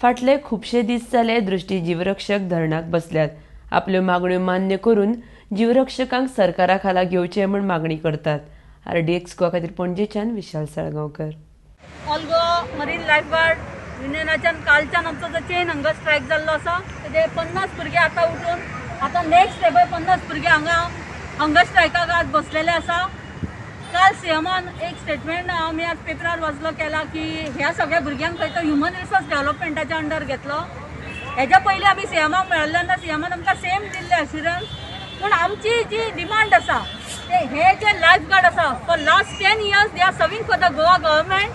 फाटले खुबशे दीस जाले दृष्टी जीवरक्षक धरणाक बसल्यात. आपल्यो मागण्यो मान्य करून जीवरक्षकांक सरकारा खाला घेवचे म्हूण मागणी करतात. आरडीएक्स गोवा खातीर पणजेच्यान Vishal Salgaonkar. All Goa marine lifeguard युनियनाच्यान कालच्यान आमचो जो चेन हंगर स्ट्रायक जाल्लो आसा तेजे 50 भुरगे आतां उठून आतां नेक्स्ट डे 50 भुरगे हांगा हंगर स्ट्रायकाक आज बसलेले आसा. काल सीएमान एक स्टेटमेंट आमी आज पेपरार वाचलो केला की ह्या सगळ्या भुरग्यांक खंय तो ह्युमन रिसोर्स डेव्हलपमेंटाच्या अंडर घेतलो. हेज्या पयलीं आमी सीएमाक मेळिल्ले तेन्ना सीएमान आमकां सेम दिल्ले अश्युरन्स. पूण आमची जी डिमांड आसा ते हे जे लायफ गार्ड आसा for last 10 years they are serving for the Goa government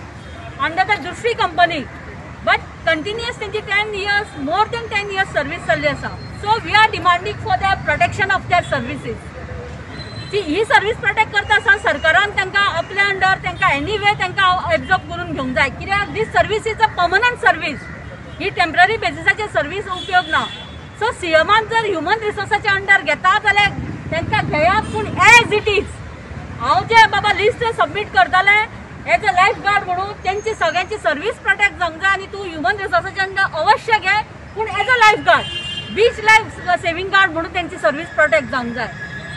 under the Drishti company, but continuous तेंची 10 years more than 10 years service जाल्ली आसा. So we are demanding for the protection of their services. जी ही service protect करता आसतना सरकारान तांकां आपल्या under तांकां एनीवे तांकां एब्जॉर्ब करून घेवंक जाय. कित्याक this service is a permanent service, he temporary बेसिसाचेर सर्वीस उपयोग ना. सो सीएमान जर ह्युमन रिसोर्साच्या अंडर घेता जाल्यार तांकां घेयात, पूण एज it is हांव जे बाबा लिस्ट सबमीट करतलें एज अ लायफ गार्ड म्हणून तेंची सगळ्यांची सर्वीस प्रोटेक्ट जावंक जाय आनी तूं ह्युमन रिसोर्साच्या अंडर अवश्य घे, पूण as a life guard beach life saving guard म्हणून तेंची सर्वीस प्रोटेक्ट जावंक जाय.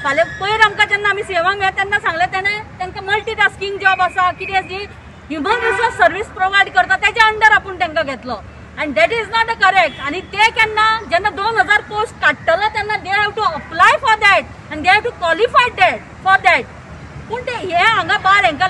फाल्यां पयर आमकां जेन्ना आमी सीएमाक मेळ्ळा तेन्ना सांगलें तेणें तांकां मल्टीटास्कींग जॉब आसा, कितें जी ह्युमन रिसोर्स सर्वीस प्रोवायड करता तेज्या अंडर आपूण तांकां घेतलो आनी that is not a correct. आनी ते केन्ना जेन्ना 2000 पोस्ट काडटलो तेन्ना they have to apply for that आनी they have to qualify that for that. पूण ते हे हांगा बार हेंकां